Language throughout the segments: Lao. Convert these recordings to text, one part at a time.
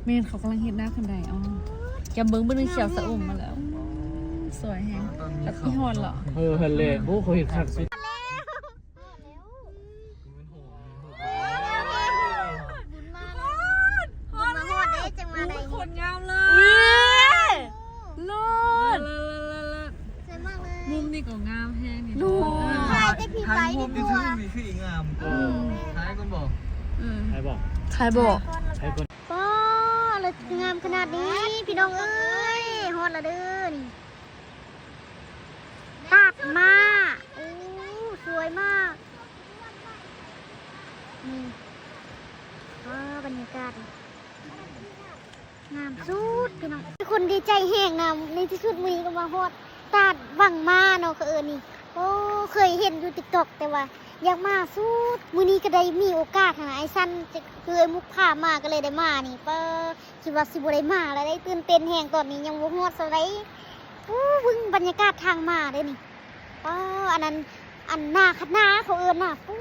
ແມ່ນ ເຂົາກຳລັງເຮັດໜ້າຄັນໄດ. ອໍ ຈຳເບິ່ງ ເບິ່ງຂຽວສະອຸ່ມມາແລ້ວ. ສວຍແຮງ. ແລ້ວຊິຮອດເລາະ. ເອີ ຫັ້ນແຫຼະ. ໂອ້ ເຂົາເຮັດຄັກສຸດ. ບຸນມາຮອດເດ້ ຈັ່ງມາໄດ້ ໂອ້ຍ ໂຄດງາມເລີຍ. ເລີດ ເລີດ ເລີດ ເລີດ ສວຍມາກເລີຍ. ມຸມນີ້ກໍງາມແຮງນີ້. ຖ່າຍແຕ່ພີ້ໄປນີ້ ນີ້ຄືງາມ. ເອີ ຖ່າຍກ່ອນບໍ? ເອີ ຖ່າຍບໍ? ຖ່າຍບໍ? ຖ່າຍກ່ອນ. ປ້າ ເລີດ ງາມຂະໜາດນີ້ ພີ່ນ້ອງເອີຍ. ຮອດລະເດີນີ້ ຕາດໝາກ. ໂອ້ ສວຍມາກ. ນີ້ ວ້າ ບັນຍາກາດງາມສຸດ ພີ່ນ້ອງ. ຄົນດີໃຈແຮງນຳ ໃນທີ່ສຸດມື້ນີ້ກໍມາຮອດຕາດວັງໝາເນາະ ເຂົາເອີ້ນນີ້. ໂອ້ ເຄີຍເຫັນຢູ່ຕິກຕັອກ ແຕ່ວ່າຢາກມາສຸດ. ມື້ນີ້ກໍໄດ້ມີໂອກາດຫັ້ນນະ ອ້າຍສັນ ເອື້ອຍມຸກພາມາ ກໍເລີຍໄດ້ມານີ້. ປ້າ ຄິດວ່າຊິບໍ່ໄດ້ມາແລ້ວເດ້ ຕື່ນເຕັ້ນແຮງ. ຕອນນີ້ຍັງບໍ່ຮອດສ່ຳໃດ. ໂອ້ ເບິ່ງບັນຍາກາດທາງມາເດີ້ນີ້. ປ້າ ອັນນັ້ນ ອັນນາຄະນາເຂົາເອີ້ນນະ. ໂອ້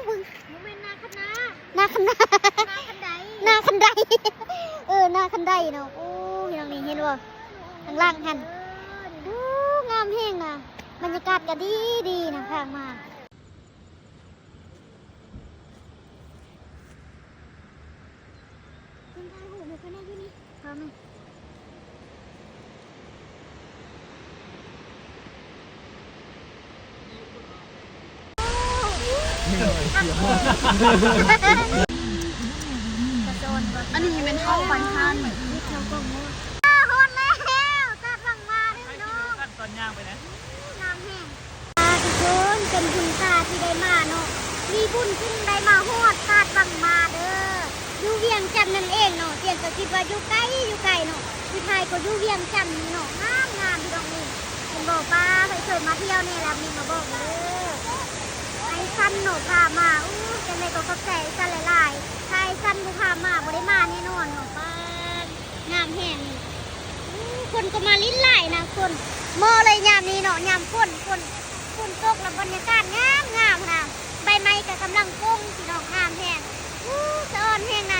ເບິ່ງ ບໍ່ແມ່ນນາຄະນາ ນາຄະນາ ນາຄັນໄດ ນາຄັນໄດ. ເອີ ນາຄັນໄດເນາະ. ໂອ້ ພີ່ນ້ອງນີ້ເຫັນບໍ່ ທາງຫຼັງຫັ້ນ. ໂອ້ ງາມແຮງນະ ບັນຍາກາດກໍດີດີນະ ທາງມາ. ຄົນຖ່າຍຮູບໃຫ້ຂ້ອຍແດ່ຢູ່ນີ້ ພາມາ. ອັນນີ້ແມ່ນເຂົ້າໄປທາງ ຮອດແລ້ວ ຕາດວັງໝາເດີ້ພີ່ນ້ອງ. ຕອນຍ່າງໄປນະ ງາມແຮງ. ອ່າ ທຸກຄົນ ເປັນບຸນຕາທີ່ໄດ້ມາເນາະ ມີບຸນຈຶ່ງໄດ້ມາຮອດຕາດວັງໝາເດີ້ ຢູ່ວຽງຈັນນັ້ນເອງເນາະ. ຕຽງກໍຄິດວ່າຢູ່ໄກ ຢູ່ໄກເນາະ ທີ່ແທ້ກໍຢູ່ວຽງຈັນນີ້ເນາະ. ງາມ ງາມ ພີ່ນ້ອງເອີຍ. ເຫັນບໍ່ປ້າ ໃຜເຄີຍມາທ່ຽວແດ່ລະ ມີມາບອກເດີ້. ອ້າຍສັນເນາະພາມາ. ໂອ້ ຈັ່ງໃດກໍຂອບໃຈອ້າຍສັນຫຼາຍໆ ຖ້າອ້າຍສັນບໍ່ພາມາ ບໍ່ໄດ້ມາແນ່ນອນເນາະ. ປ້າ ງາມແຮງນີ້. ໂອ້ ຄົນກໍມາຫຼິ້ນຫຼາຍນະ ຄົນ ເໝາະເລີຍຍາມນີ້ເນາະ ຍາມຝົນ ຝົນ ຝົນຕົກແລ້ວບັນຍາກາດງາມໆ ນະ ໃບໄມ້ກໍກຳລັງປົ່ງ ພີ່ນ້ອງ ງາມແຮງ. ໂອ້ ສະອອນແຮງນະ